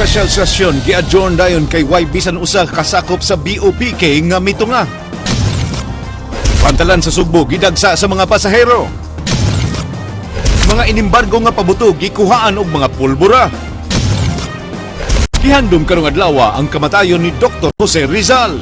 Special session gi-adjourn dayon kay way bisan usa kasakop sa BOPK nga mitunga. Pantalan sa Sugbo gidagsa sa mga pasahero. Mga inimbargo nga pabuto gikuhaan og mga pulbura. Gihandom karong adlaw ang kamatayon ni Dr. Jose Rizal.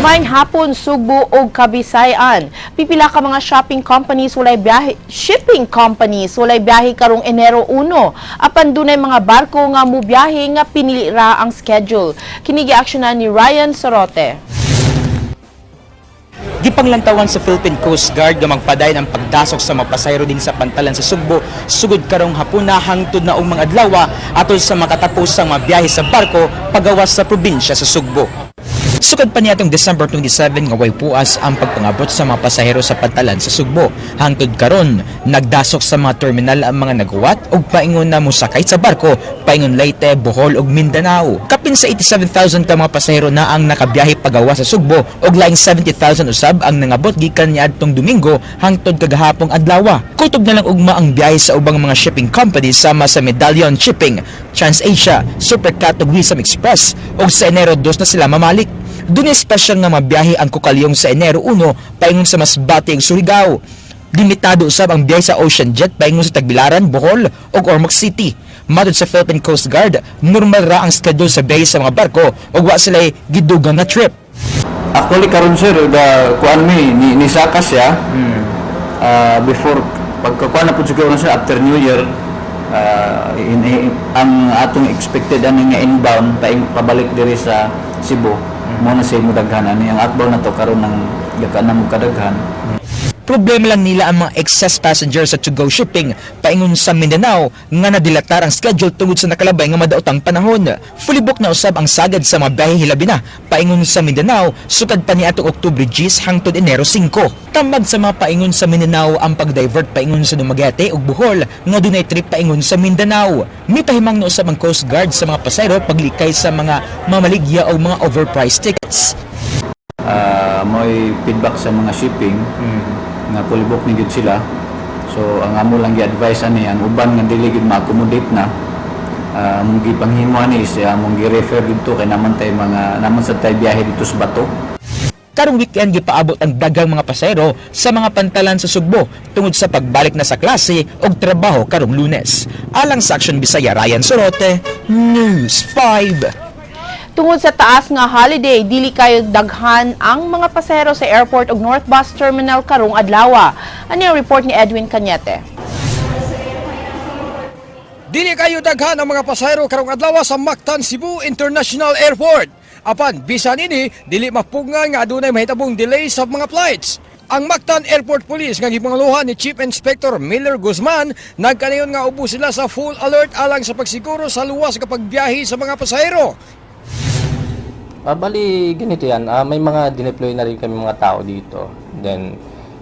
Maayong hapon, Sugbo ug Kabisayan. Pipila ka mga shopping companies walay biyahe, shipping companies walay biyahe karong Enero 1. Apan dunay mga barko nga mubiyahe nga pinili ra ang schedule. Kini giaksyonan ni Ryan Sorote. Gipanglantawan sa Philippine Coast Guard nga magpadayon ang pagdasok sa mga pasahero din sa pantalan sa Sugbo sugod karong hapuna hangtod na og mga adlaw atol sa makatapos ang mga biyahe sa barko pagawas sa probinsya sa Sugbo. Sukad pa niya itong December 27 nga way puas ang pagpangabot sa mga pasahero sa pantalan sa Sugbo. Hangtod karon, nagdasok sa mga terminal ang mga naguwat ug paingon na mosakay sa barko paingon Leyte, Bohol ug Mindanao. Kapin sa 87,000 ka mga pasahero na ang nakabiyahe pagawas sa Sugbo ug laing 70,000 usab ang nangabot gikan niadtong Domingo hangtod kagahapong adlaw. Kutob na lang ugma ang biyahe sa ubang mga shipping companies sama sa Medallion Shipping, TransAsia, Supercat ug Wisam Express ug sa Enero 2 na sila mamalik. Dunay special nga mabiyahe ang Kukalyong sa Enero 1 paingon sa Masbate ug Surigao. Limitado usab ang biyahe sa Ocean Jet paingon sa Tagbilaran, Bohol ug Ormoc City. Matod sa Philippine Coast Guard, normal ra ang schedule sa biyahe sa mga barko ug wa sila'y gidugang nga trip. Actually karon, sir, da kuan mi ni saka siya. Before pagkakuan na pud siguro na sir after New Year, ang atong expected ani nga inbound pabalik diri sa Cebu mo na sa daghan ani ang outbound na to karon ng gakan na mo kadaghan. Problema lang nila ang mga excess passengers sa to-go shipping paingon sa Mindanao nga nadilatar ang schedule tungod sa nakalabay nga madaotang panahon. Fully booked na usab ang sagad sa mga biyahe hilabi na paingon sa Mindanao sukad pa niadtong Oktubre 10 hangtod Enero 5. Tambag sa mga paingon sa Mindanao ang pag-divert paingon sa Dumaguete ug Bohol nga dunay trip paingon sa Mindanao. Mipahimang na usab ang Coast Guard sa mga pasahero paglikay sa mga mamaligya o mga overpriced tickets. Mo'y feedback sa mga shipping nga fully book ni gyud sila. So ang amo lang gi-advise ani ang uban nga dili gyud ma-accommodate na, among gipanghimo ani is among gi-refer didto kay naman tay mga naman sa tay biyahe dito sa Bato. Karong weekend gipaabot ang daghang mga pasahero sa mga pantalan sa Sugbo tungod sa pagbalik na sa klase ug trabaho karong Lunes. Alang sa Action Bisaya, Ryan Sorote, News 5. Tungod sa taas nga holiday, dili kayo daghan ang mga pasahero sa airport ug North Bus Terminal karong adlaw. Ano ang report ni Edwin Cañete? Dili kayo daghan ang mga pasahero karong adlaw sa Mactan Cebu International Airport. Apan bisan ini dili mapugngan nga adunay mahitabong delay sa mga flights. Ang Mactan Airport Police nga gipangaluhan ni Chief Inspector Miller Guzman nagkanayon nga ubos sila sa full alert alang sa pagsiguro sa luwas kapag biyahe sa mga pasahero. Bali, ganito yan. May mga dineploy na rin kami mga tao dito. Then,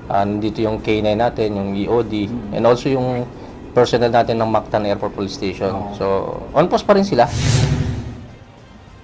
nandito yung K9 natin, yung EOD, and also yung personnel natin ng Mactan Airport Police Station. So, on post pa rin sila.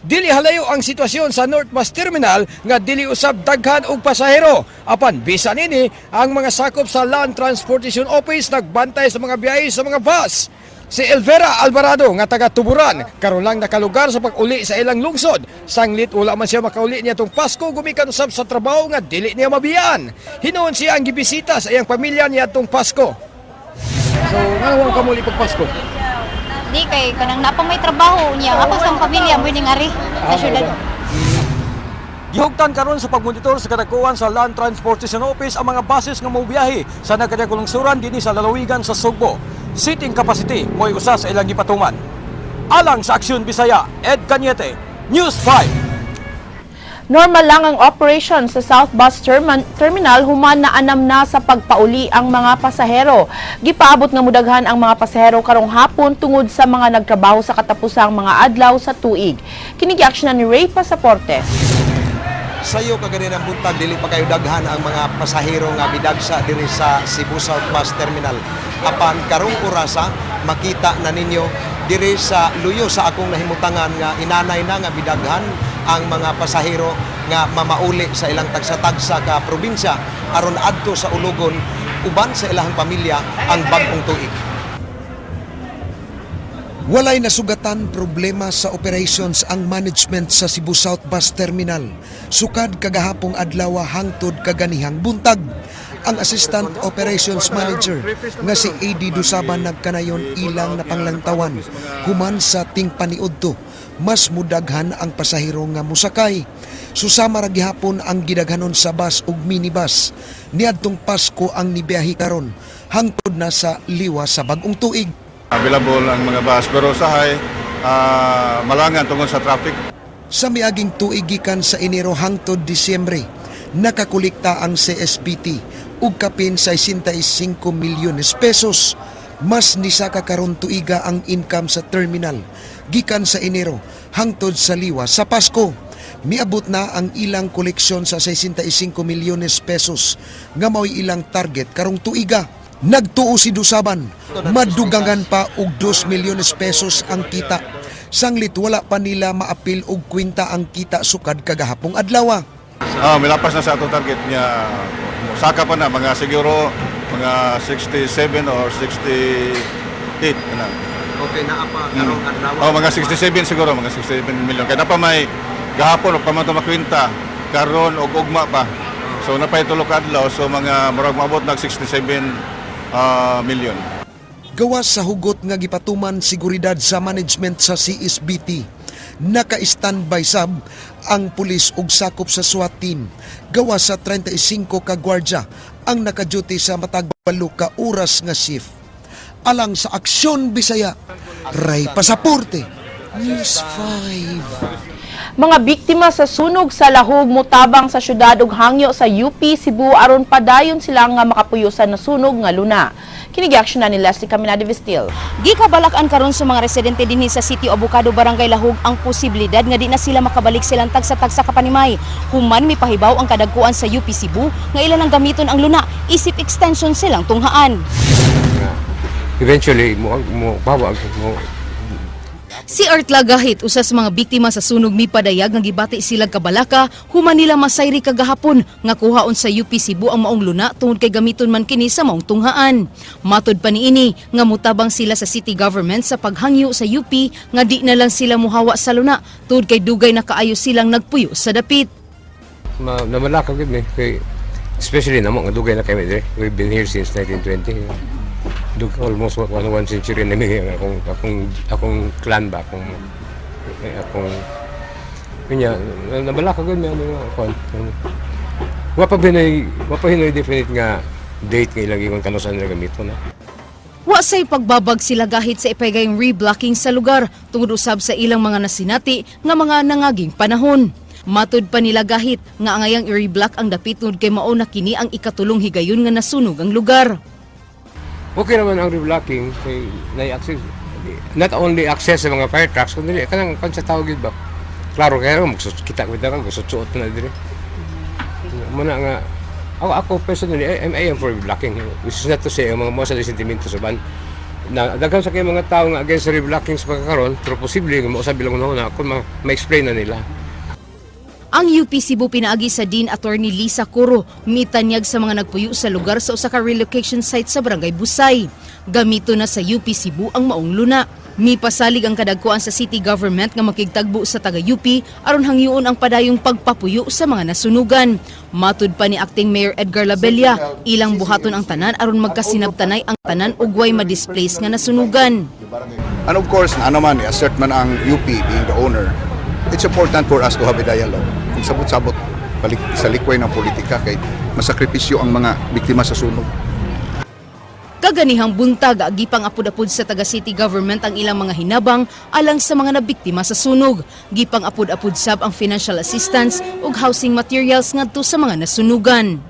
Dili halayo ang sitwasyon sa North Bus Terminal nga dili usab daghan og pasahero. Apan bisan ini ang mga sakop sa Land Transportation Office nagbantay sa mga biyahe sa mga bus. Si Elvera Alvarado nga taga Tuburan karon lang nakalugar sa pag-uli sa ilang lungsod. Sanglit wala man siya makauli niya tong Pasko gumikan usab sa trabaho nga dili niya mabiyan. Hinuon siya ang gibisita sa iyang pamilya niya tong Pasko. So, ngano ka muli pag Pasko? Di kay kanang napa may trabaho niya. Ako sa pamilya mo ning ari sa syudad. Gihugtan karon sa pagmonitor sa kadakuan sa Land Transportation Office ang mga buses nga mobiyahe sa nagkadakulong dinhi sa lalawigan sa Sugbo. Seating capacity mo'y usa sa ilang gipatuman. Alang sa Aksyon Bisaya, Ed Cañete, News 5. Normal lang ang operation sa South Bus Terminal human na anam na sa pagpauli ang mga pasahero. Gipaabot nga mudaghan ang mga pasahero karong hapon tungod sa mga nagtrabaho sa katapusang mga adlaw sa tuig. Kini giaksyonan ni Ray Pasaporte. Sayo kaganinang buntag, dili pa kayo daghan ang mga pasahero nga midagsa diri sa Cebu South Bus Terminal. Apan karong orasa, Makita na ninyo diri sa luyo sa akong nahimutangan nga inanay na nga bidaghan ang mga pasahero nga mamauli sa ilang tagsa-tagsa ka probinsya aron adto sa Ulugon uban sa ilahang pamilya ang bag-ong tuig. Walay nasugatan problema sa operations ang management sa Cebu South Bus Terminal. Sukad kagahapong adlaw hangtod kaganihang buntag. Ang Assistant Operations Manager nga si AD Dusaban nagkanayon ilang napanglantawan human sa tingpaniudto, mas mudaghan ang pasahero nga musakay. Susama ra gihapon ang gidaghanon sa bus ug minibus. Niadtong Pasko ang nibiyahe karon hangtod na sa liwa sa bag-ong tuig. Available ang mga bus pero usahay malangan tungod sa traffic. Sa miaging tuig gikan sa Enero hangtod Disyembre, nakakolekta ang CSBT og kapin 65 milyones pesos. Mas nisaka karon tuiga ang income sa terminal gikan sa Enero hangtod sa liwa sa Pasko. Miabot na ang ilang koleksyon sa 65 milyones pesos nga mao'y ilang target karong tuiga. Nagtuo si Dusaban, madugangan pa og 2 milyones pesos ang kita. Sanglit wala pa nila maapil og kwenta ang kita sukad kagahapong adlaw. Milapas na sa atong target niya. Saka pa na mga siguro mga 67 or 68 na. Okay, naa pa karong adlaw. Oh, mga 67 siguro, mga 67 million. Kaya na pa may gahapon o pa man ito makwenta karon og ugma pa. So napay tulo ka adlaw, so mga murag maabot nag 67 million. Gawas sa hugot nga gipatuman seguridad sa management sa CSBT. Naka-standby sab ang pulis ug sakop sa SWAT team. Gawas sa 35 ka gwardya ang naka-duty sa matag 8 ka oras nga shift. Alang sa Aksyon Bisaya, Ray Pasaporte, News 5. Mga biktima sa sunog sa Lahug mutabang sa syudad ug hangyo sa UP Cebu aron padayon sila nga makapuyo sa nasunog nga luna. Kini giaksyonan ni Leslie Caminade Vestil. Gikabalak-an karon sa mga residente dinhi sa Sitio Abukado, Barangay Lahug ang posibilidad nga di na sila makabalik silang tagsa-tagsa kapanimay. Human mipahibaw ang kadagkuan sa UP Cebu nga ilan ang gamiton ang luna isip extension silang tunghaan. Eventually mo mo bawag mo. Si Art Lagahit, usa sa mga biktima sa sunog, mipadayag nga gibati sila kabalaka human nila masayri kagahapon nga kuhaon sa UP Cebu ang maong luna tungod kay gamiton man kini sa maong tunghaan. Matod pa niini nga mutabang sila sa city government sa paghangyo sa UP nga di na lang sila muhawa sa luna tungod kay dugay na kaayo silang nagpuyo sa dapit. Ma, namalaka gid mi kay especially namo nga dugay na kami dire. We've been here since 1920. Dug almost one century na mi ang akong clan ba, akong kunya nabalaka gid mi ano nga kon. Wa pa hinoy definite nga date nga ilang ingon kanusan nila gamiton na. Wa say pagbabag sila gahit sa ipagayong reblocking sa lugar tungod usab sa ilang mga nasinati nga mga nangaging panahon. Matud pa nila gahit nga angayang i-reblock ang dapit tungod kay mao na kini ang ikatulong higayon nga nasunog ang lugar. Okay naman ang reblocking kay nay access, not only access sa mga fire trucks kundi kanang kan sa tao gid ba. Klaro kayo kita ko dara magsusuot na dire. Muna nga ako personally I am for reblocking, which is not to say ang mga mo sa sentimento sa ban na daghan sa kay mga tao nga against sa reblocking sa pagkakaron, pero posible nga mausab ilang una kung ma-explain na nila. Ang UP Cebu pinaagi sa Dean Attorney Lisa Coro mitanyag sa mga nagpuyo sa lugar sa usa ka relocation site sa Barangay Busay. Gamito na sa UP Cebu ang maong luna. Mipasalig ang kadagkuan sa city government nga makigtagbo sa taga UP aron hangyoon ang padayong pagpapuyo sa mga nasunugan. Matud pa ni Acting Mayor Edgar Labella, ilang buhaton ang tanan aron magkasinabtanay ang tanan ug way ma-displace nga nasunugan. And of course, ano man, assert man ang UP being the owner, it's important for us to have a dialogue. Kung sabot-sabot balik sa likway ng politika kay masakripisyo ang mga biktima sa sunog. Kaganihang buntag, gipang apud-apud sa taga city government ang ilang mga hinabang alang sa mga nabiktima sa sunog. Gipang apud-apud sab ang financial assistance ug housing materials ngadto sa mga nasunugan.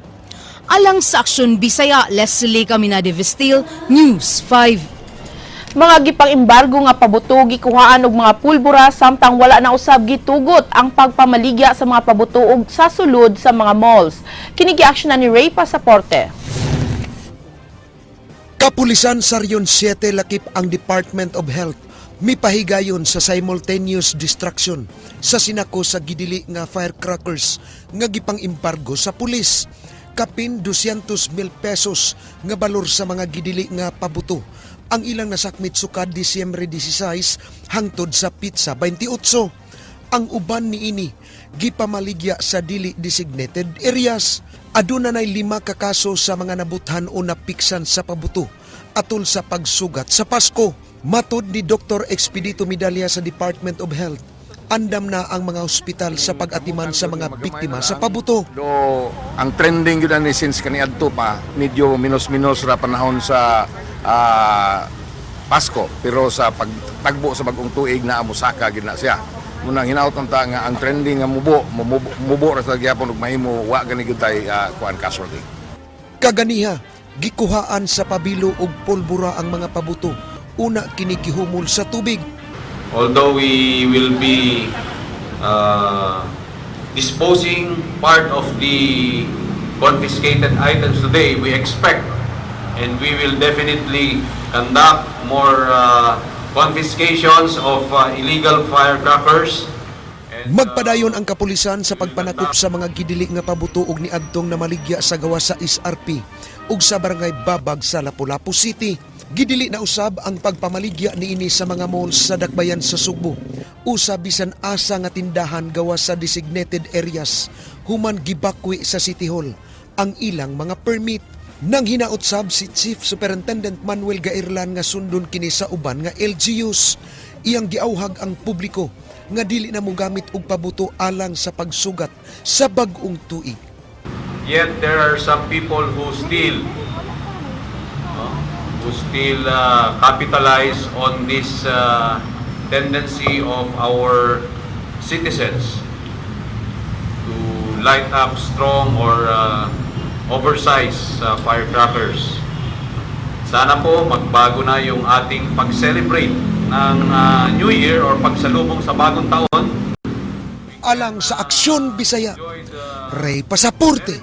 Alang sa Aksyon Bisaya, Leslie Caminade Vestil, News 5. Mga gipang-embargo nga pabuto gikuhaan og mga pulbura samtang wala na usab gitugot ang pagpamaligya sa mga pabuto og sa sulod sa mga malls. Kini giaksyonan ni Ray Pasaporte. Kapulisan sa Region 7 lakip ang Department of Health mipahigayon sa simultaneous destruction sa sinako sa gidili nga firecrackers nga gipang-embargo sa pulis. Kapin 200 mil pesos nga balor sa mga gidili nga pabuto ang ilang nasakmit sukad Disyembre 16 hangtod sa petsa 28. Ang uban niini gipamaligya sa dili designated areas. Aduna nay 5 ka kaso sa mga nabuthan o napiksan sa pabuto atol sa pagsugat sa Pasko. Matod ni Dr. Expedito Medalla sa Department of Health, andam na ang mga ospital sa pag-atiman sa mga biktima sa pabuto. Do ang trending gyud ani since kaniadto pa, medyo minus-minus ra panahon sa Pasko, pero sa pagtagbo sa bagong tuig na musaka gid na siya. Munang hinaut ta nga ang trending nga mubo mubo, mubo ra sa gyapon ug mahimo wa gani gyud tay kuan casualty. Kaganiha, gikuhaan sa pabilo og pulbura ang mga pabuto. Una kini gihumol sa tubig. Although we will be disposing part of the confiscated items today, we expect and we will definitely conduct more confiscations of illegal firecrackers. And, Magpadayon ang kapulisan sa pagpanakop sa mga gidili nga pabuto og niadtong namaligya sa gawas sa SRP ug sa Barangay Babag sa Lapu-Lapu City. Gidili na usab ang pagpamaligya niini sa mga malls sa dakbayan sa Sugbo. Usa bisan asa nga tindahan gawas sa designated areas human gibakwi sa City Hall ang ilang mga permit. Nang hinaot sab si Chief Superintendent Manuel Gaerlan nga sundon kini sa uban nga LGUs. Iyang giauhag ang publiko nga dili na mogamit og pabuto alang sa pagsugat sa bag-ong tuig. Yet there are some people who still, no, who still capitalize on this tendency of our citizens to light up strong or oversized firecrackers. Sana po magbago na yung ating pag-celebrate ng New Year or pagsalubong sa bagong taon. Alang sa Aksyon Bisaya, Ray Pasaporte,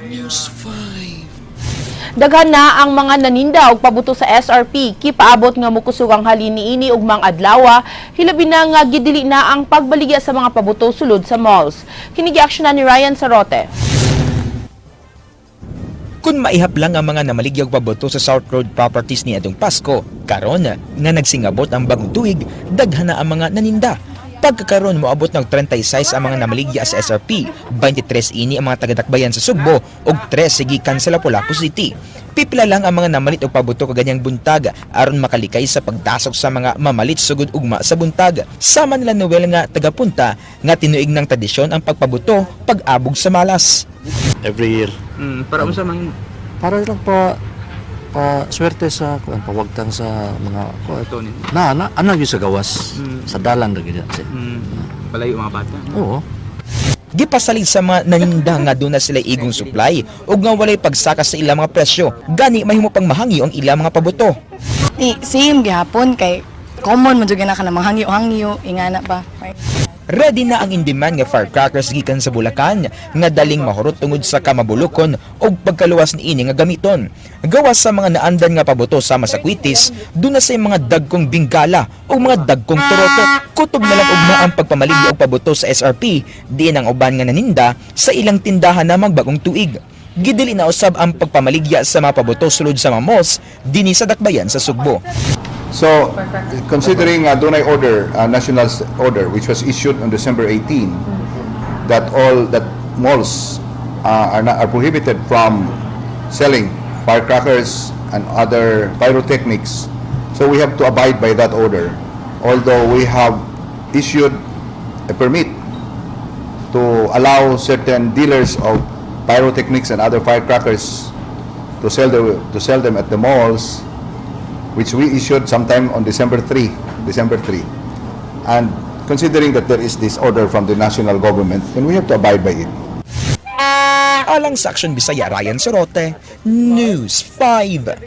News 5. Daghan na ang mga naninda og pabuto sa SRP, gipaabot nga mukusog ang halin niini ug mga adlawa, hilabi na nga gidili na ang pagbaligya sa mga pabuto sulod sa malls. Kini giaksyonan ni Ryan Sarote. Kung maihap lang ang mga namaligyag pabuto sa South Road Properties ni atong Pasko, karon nga nagsingabot ang bagong tuig, daghan na ang mga naninda. Pagkakaron, moabot ng 36 ang mga namaligya sa SRP, 23 ini ang mga tagadakbayan sa Sugbo ug 3 gikan sa Lapu-Lapu City. Pipila lang ang mga namalit og pabuto kaganyang buntag aron makalikay sa pagdasok sa mga mamalit sugod ugma sa buntag. Sama nila Noel nga tagapunta nga tinuig ng tradisyon ang pagpabuto pag-abog sa malas. Every year. Para unsa man? Para lang pa pa swerte sa kuan, pawagtang sa mga kuan. Na na ana gyud sa gawas. Sa dalan ra gyud siya. Palayo mga bata. Oo. Gipasalig sa mga naninda nga doon na sila igong supply ug nga walay pagsaka sa ilang mga presyo. Gani mahimo pang mahangyo ang ilang mga pabuto. Di, same gihapon kay common man jud na ka na manghangyo-hangyo ingana ba. Ready na ang in-demand nga firecrackers gikan sa Bulacan nga daling mahurot tungod sa kamabulokon ug pagkaluwas niini nga gamiton. Gawas sa mga naandan nga pabuto sama sa kwitis, doon na sa mga dagkong bingala o mga dagkong turotot. Kutob na lang ugma ang pagpamaligya og pabuto sa SRP, diin ang uban nga naninda sa ilang tindahan na magbagong tuig. Gidili na usab ang pagpamaligya sa mga pabuto sulod sa mga malls dinhi sa dakbayan sa Sugbo. So, considering dunay order, national order, which was issued on December 18, that all that malls are, not, are prohibited from selling firecrackers and other pyrotechnics. So we have to abide by that order. Although we have issued a permit to allow certain dealers of pyrotechnics and other firecrackers to sell them at the malls, which we issued sometime on December 3, December 3. And considering that there is this order from the national government, then we have to abide by it. Alang sa Aksyon Bisaya, Ryan Sorote, News 5.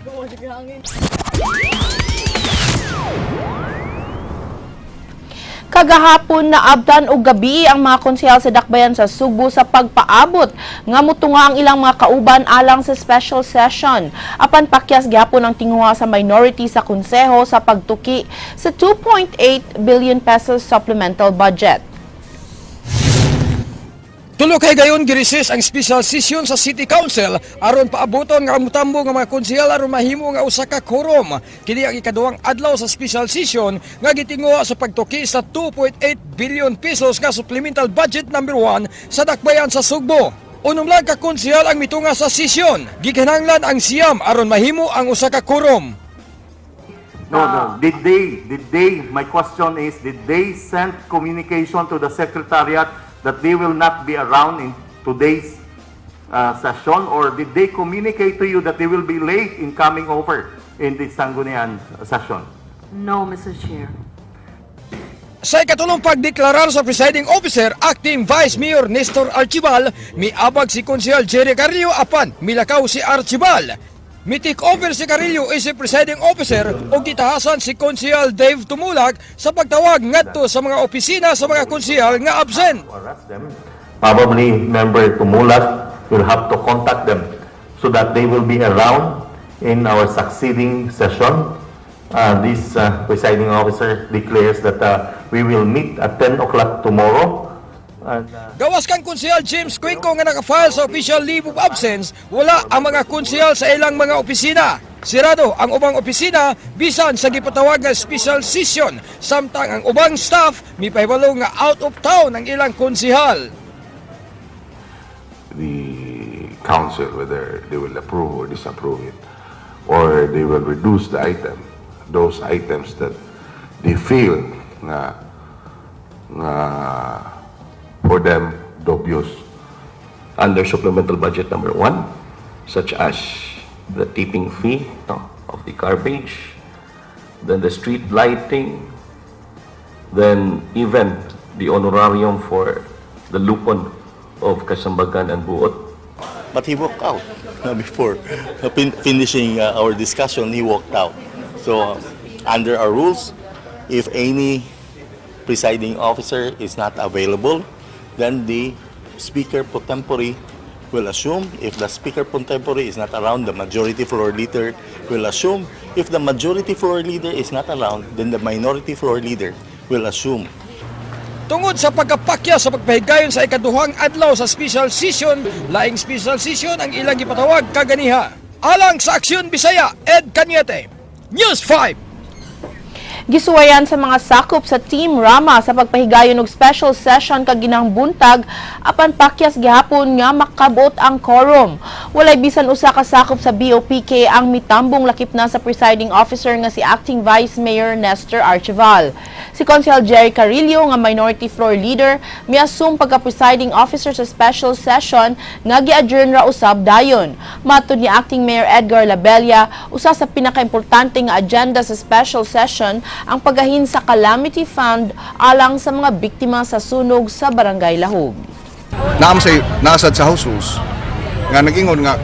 Kagahapon na abtan og gabi ang mga konsehal sa Dakbayan sa Sugbo sa pagpaabot nga mutunga ang ilang mga kauban alang sa special session. Apan pakyas gihapon ang tinguha sa minority sa konseho sa pagtuki sa 2.8 billion pesos supplemental budget. Tulo kay gayon gireses ang special session sa City Council aron paabuton nga mutambo nga mga konsehal aron mahimo nga usa ka quorum. Kini ang ikaduhang adlaw sa special session nga gitinguha sa pagtuki sa 2.8 billion pesos nga supplemental budget number 1 sa Dakbayan sa Sugbo. 6 lang ka konsehal ang mitunga sa session. Gikinahanglan ang 9 aron mahimo ang usa ka quorum. No. Did they, my question is, did they send communication to the secretariat that they will not be around in today's session? Or did they communicate to you that they will be late in coming over in the Sanggunian session? No, Mr. Chair. Sa ikatulong pagdeklarar sa presiding officer, Acting Vice Mayor Nestor Archival, miabag si Konsehal Jerry Carrillo apan milakaw si Archival. Mi-take over si Carrillo isip presiding officer ug gitahasan si Konsehal Dave Tumulak sa pagtawag ngadto sa mga opisina sa mga konsehal nga absent. Arrest them. Probably Member Tumulak will have to contact them so that they will be around in our succeeding session. This presiding officer declares that we will meet at 10 o'clock tomorrow. And Gawas kang Konsehal James Cuenco nga naka-file sa official leave of absence, wala ang mga konsehal sa ilang mga opisina. Sirado ang ubang opisina bisan sa gipatawag nga special session, samtang ang ubang staff mipahibalo nga out of town ang ilang konsehal. The council whether they will approve or disapprove it, or they will reduce the item, those items that they feel nga for them dubious. Under supplemental budget number 1, such as the tipping fee, no, of the garbage, then the street lighting, then even the honorarium for the lupon of Kasambagan and Buot. But he walked out before finishing our discussion. He walked out. So, under our rules, if any presiding officer is not available, then the speaker pro tempore will assume. If the speaker pro tempore is not around, the majority floor leader will assume. If the majority floor leader is not around, then the minority floor leader will assume. Tungod sa pagkapakya sa pagpahigayon sa ikaduhang adlaw sa special session, laing special session ang ilang gipatawag kaganiha. Alang sa Aksyon Bisaya, Ed Cañete, News 5. Gisuwayan sa mga sakop sa Team Rama sa pagpahigayon og special session kaginang buntag apan pakyas gihapon nga makabot ang quorum. Walay bisan usa ka sakop sa BOPK ang mitambong lakip na sa presiding officer nga si Acting Vice Mayor Nestor Archival. Si Konsehal Jerry Carrillo nga minority floor leader miassume pagka presiding officer sa special session nga gi-adjourn ra usab dayon. Matud ni Acting Mayor Edgar Labella, usa sa pinakaimportante nga agenda sa special session ang paggahin sa Calamity Fund alang sa mga biktima sa sunog sa Barangay Lahug. Naam say nasad sa House Rules nga nagingon nga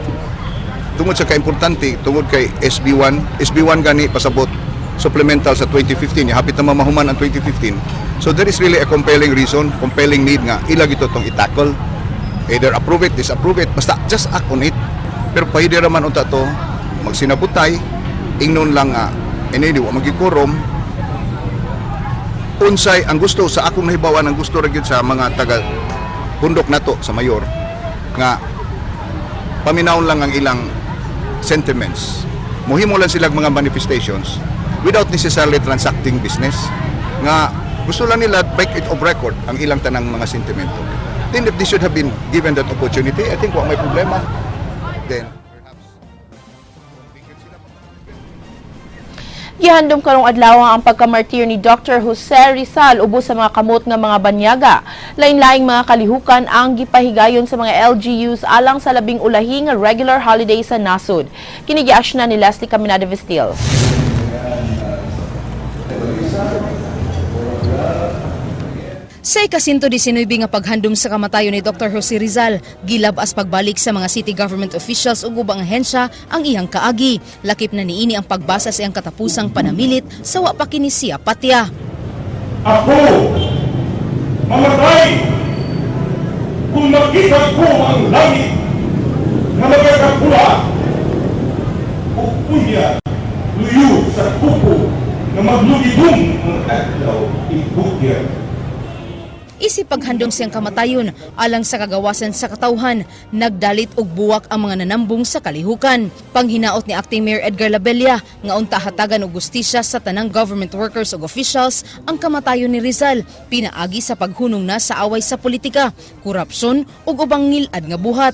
tungod sa kaimportante tungod kay SB1. SB1 gani pasabot supplemental sa 2015, hapit na mahuman ang 2015, so there is really a compelling reason, compelling need nga ila gito tong i-tackle, either approve it, disapprove it, basta just act on it. Pero pwede raman unta to magsinabutay, ingnon lang nga ini di wa magikurom. Unsay ang gusto, sa akong nahibawan, ang gusto ra gyud sa mga taga bundok nato sa mayor nga paminawon lang ang ilang sentiments, muhimo lang sila mga manifestations without necessarily transacting business, nga gusto lang nila make it of record ang ilang tanang mga sentimento. Then if they should have been given that opportunity, I think wa may problema then. Gihandom karong adlaw ang pagkamartir ni Dr. Jose Rizal ubos sa mga kamot nga mga banyaga. Lain-laing mga kalihukan ang gipahigayon sa mga LGUs alang sa 11 ulahi nga regular holiday sa nasod. Kini giaksyonan ni Leslie Caminada Vestil. Sa ika-119 nga paghandom sa kamatayon ni Dr. Jose Rizal, gilab-as pagbalik sa mga city government officials ug ubang ahensya ang iyang kaagi. Lakip na niini ang pagbasa sa iyang katapusang panamilit sa wa pa kini siya patya. Ako Mamatay kung makita ko ang langit nga magkakapula ug unya luyo sa kuko nga maglugidong ang adlaw ibugyan. Isip paghandom siyang kamatayon alang sa kagawasan sa katawhan, nagdalit og buwak ang mga nanambong sa kalihukan. Panghinaot ni Acting Mayor Edgar Labella nga unta hatagan og gustisya sa tanang government workers ug officials ang kamatayon ni Rizal, pinaagi sa paghunong na sa away sa politika, korupsyon ug ubang ngilad nga buhat.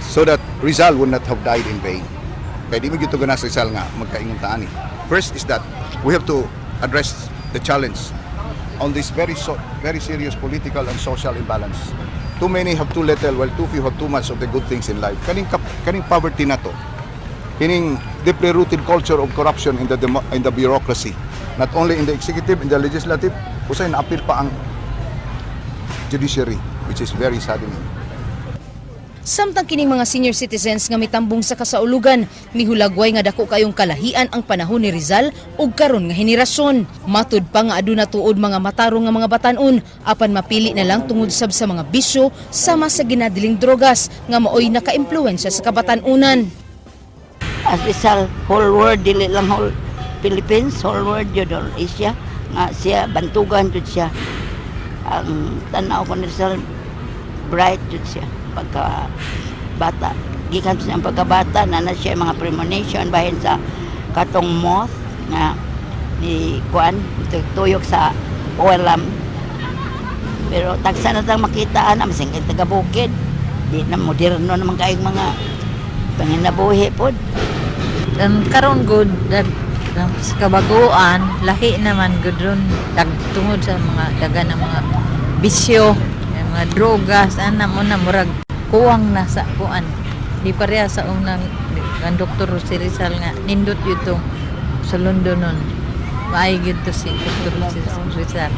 So that Rizal would not have died in vain. Kaya di mo gyud to sa Rizal nga magkaingon ta ani. First is that we have to address the challenge on this very serious political and social imbalance. Too many have too little while too few have too much of the good things in life. Kaning poverty na to. Kining deeply rooted culture of corruption in the bureaucracy. Not only in the executive, in the legislative, usay naapil pa ang judiciary, which is very saddening. Samtang kining mga senior citizens nga mitambong sa kasaulugan, mihulagway nga dako kayong kalahian ang panahon ni Rizal ug karon nga henerasyon. Matud pa nga aduna tuod mga matarong nga mga batan-on apan mapili na lang tungod sab sa mga bisyo sama sa ginadiling drogas nga maoy nakaimpluwensya sa kabatan-unan. As Rizal, whole world, dili lang whole Philippines, whole world yun, whole Asia, nga siya, bantugan jud siya. Ang tanaw ko ni Rizal, bright jud siya, pagka bata. Gikan sa siyang pagkabata, na na siya mga premonition, bahin sa katong moth, nga ni kuan, tuyok sa oil lamp. Pero tagsa na tang makitaan, ang masing taga bukid. Di na moderno naman kayong mga panginabuhi pod. Ang karon gud sa kabaguan, lahi naman gud ron tungod sa mga dagan ng mga bisyo, yung mga drogas, ana mo na murag kuwang na sa kuan. Di pareha sa unang ang Dr. Jose Rizal nga nindot yun tong sa London nun. Maayo gyud to si Dr. Jose Rizal.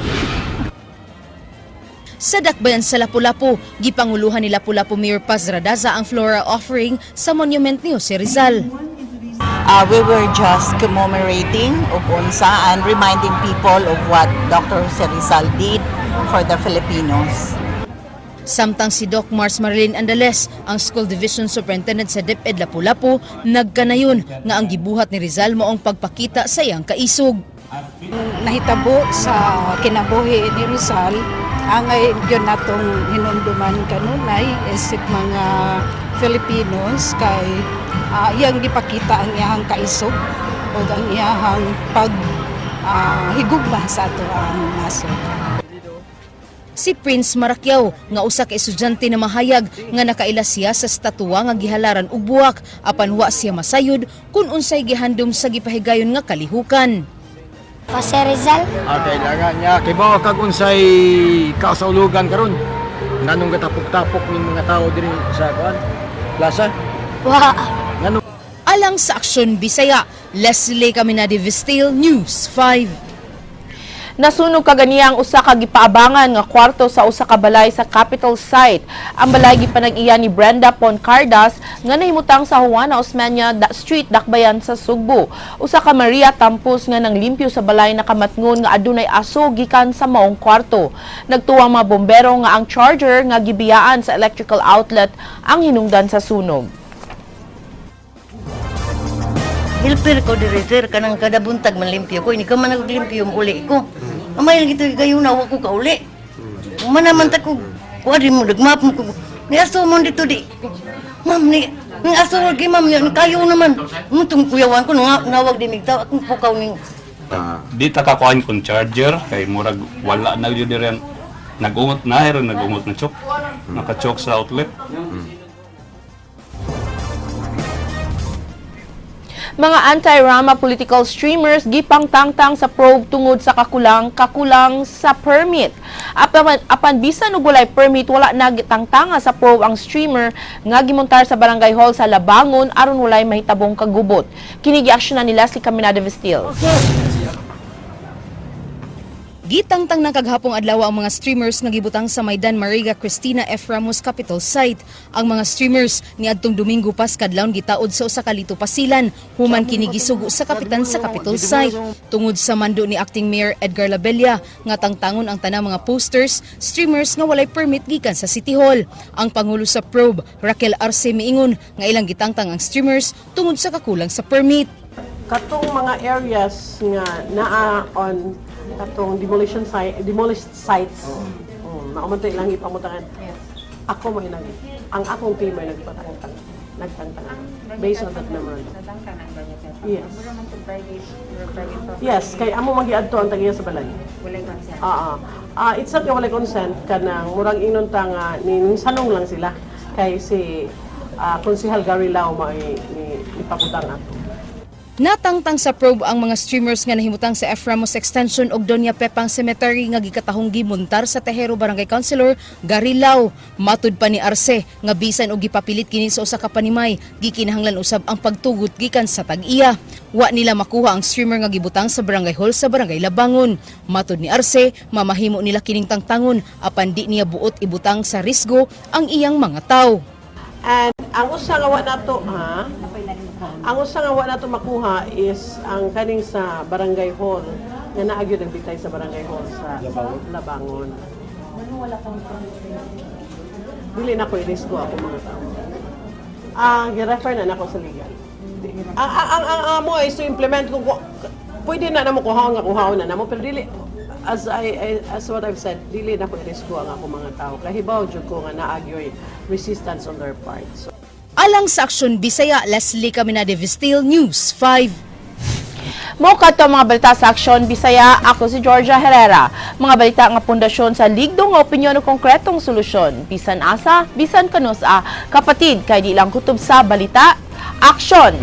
Sa dakbayan sa Lapu-Lapu, gipanguluhan ni Lapu-Lapu Mayor Paz Radaza ang floral offering sa monument ni Jose Rizal. We were just commemorating ug unsa and reminding people of what Dr. Jose Rizal did for the Filipinos. Samtang si Doc Mars Marilyn Andales, ang School Division Superintendent sa DepEd Lapu-Lapu, nagkanayon nga ang gibuhat ni Rizal maong pagpakita sa iyang kaisog. Nahitabo sa kinabuhi ni Rizal angay yun natong hinumduman kanunay isip mga Filipinos kay iyang gipakita ang iyang kaisog o ang iyang pag higugma sa ato ang nasod. Si Prince Marakyaw nga usa ka estudyante na mahayag nga nakaila siya sa statua nga gihalaran og buwak apan wa siya masayod kung unsay gihandom sa gipahigayon nga kalihukan. Jose Rizal. Ah, kailangan niya. Kay ba kag unsay kasaulugan karon? Nganong gatapok-tapok ning mga tao diri sa kuan? Plaza? Wa. Nganong Alang sa Aksyon Bisaya, Leslie Caminade Vistil, News 5. Nasunog kaganiya ang usa ka gipaabangan nga kwarto sa usa ka balay sa Capitol site. Ang balay gipanag-iya ni Brenda Poncardas nga nahimutang sa Juana Osmeña Street, Dakbayan sa Sugbo. Usa ka Maria Tampus nga nanglimpyo sa balay nakamatngon nga adunay aso gikan sa maong kwarto. Nagtuwang mga bombero nga ang charger nga gibiyaan sa electrical outlet ang hinungdan sa sunog. Helper ko diri, sir, kanang kada buntag manlimpyo ko, ini ka man naglimpyo uli ko. Amay lang ito kayo na wa ko kauli. Mana man ta ko kuan mo nagmap mo ko. Ni aso mo dito di. Ma'am ni ni aso lagi ma'am yan kayo naman. Mo tong kuyawan ko nawag di migtaw akong pukaw ning Di ta kakuan kung charger kay murag wala na gyud diri ang nag-ungot na hero nag-ungot na chok naka-choke sa outlet. Mga anti-Rama political streamers gipangtangtang sa probe tungod sa kakulang sa permit. Apan bisan og walay permit, wala nagtangtanga sa probe ang streamer nga gimontar sa barangay hall sa Labangon aron walay mahitabong kagubot. Kini giaksyonan ni Leslie Caminada Vestil. Gitangtang ng kaghapong adlaw ang mga streamers nga gibutang sa Maidan Mariga Cristina F. Ramos Capitol Site. Ang mga streamers niadtong Domingo pas kadlawon gitaod sa usa ka lito pasilan human kini gisugo sa kapitan sa Capitol Site. Tungod sa mando ni Acting Mayor Edgar Labella nga tangtangon ang tanang mga posters, streamers nga walay permit gikan sa City Hall. Ang pangulo sa probe, Raquel Arce, miingon nga ilang gitangtang ang streamers tungod sa kakulang sa permit. Katong mga areas nga naa on katong demolition site, demolished sites. Mao man to ilang ipamutangan. Ako mo inang ang akong team ay nagpatangtang, nagtangtang based on that memorandum. Yes. Yes, kay amo magiadto ang tagiya sa balay. Ah, ah. Ah, it's not nga walay consent, kanang murag ingnon ta nga ni sanong lang sila kay si Konsehal Gary Lau may ni pabutang ato. Natangtang sa probe ang mga streamers nga nahimutang sa F. Ramos Extension ug Doña Pepang Cemetery nga gikatahong gimuntar sa Tejero Barangay Councilor Gary Lau. Matud pa ni Arce nga bisan og gipapilit kini sa usa ka panimay, gikinahanglan usab ang pagtugot gikan sa tag-iya. Wa nila makuha ang streamer nga gibutang sa Barangay Hall sa Barangay Labangon. Matud ni Arce, mamahimo nila kining tangtangon apan di niya buot ibutang sa risgo ang iyang mga tawo. And ang usa nga wa nato, ha? Ang usa nga wa nato makuha is ang kaning sa Barangay Hall nga naa gyud ang bitay sa Barangay Hall sa Labangon. Dili na ko i-risko ako mga tao. Ah, gi-refer na nako sa legal. Ang amo is to implement kung pwede na namo kuhaon nga kuhaon na namo, pero dili, as what I've said, dili na ko i-risko ang ako mga tao. Kay hibaw jud ko nga naa gyoy resistance on their part. So, Alang sa Aksyon Bisaya, Leslie Caminade Vistil, News 5. Mo kadto ang mga balita sa Aksyon Bisaya, ako si Georgia Herrera. Mga balita nga pundasyon sa ligdong nga opinyon o konkretong solusyon. Bisan asa, bisan kanus-a, kapatid kay di lang kutob sa balita. Aksyon!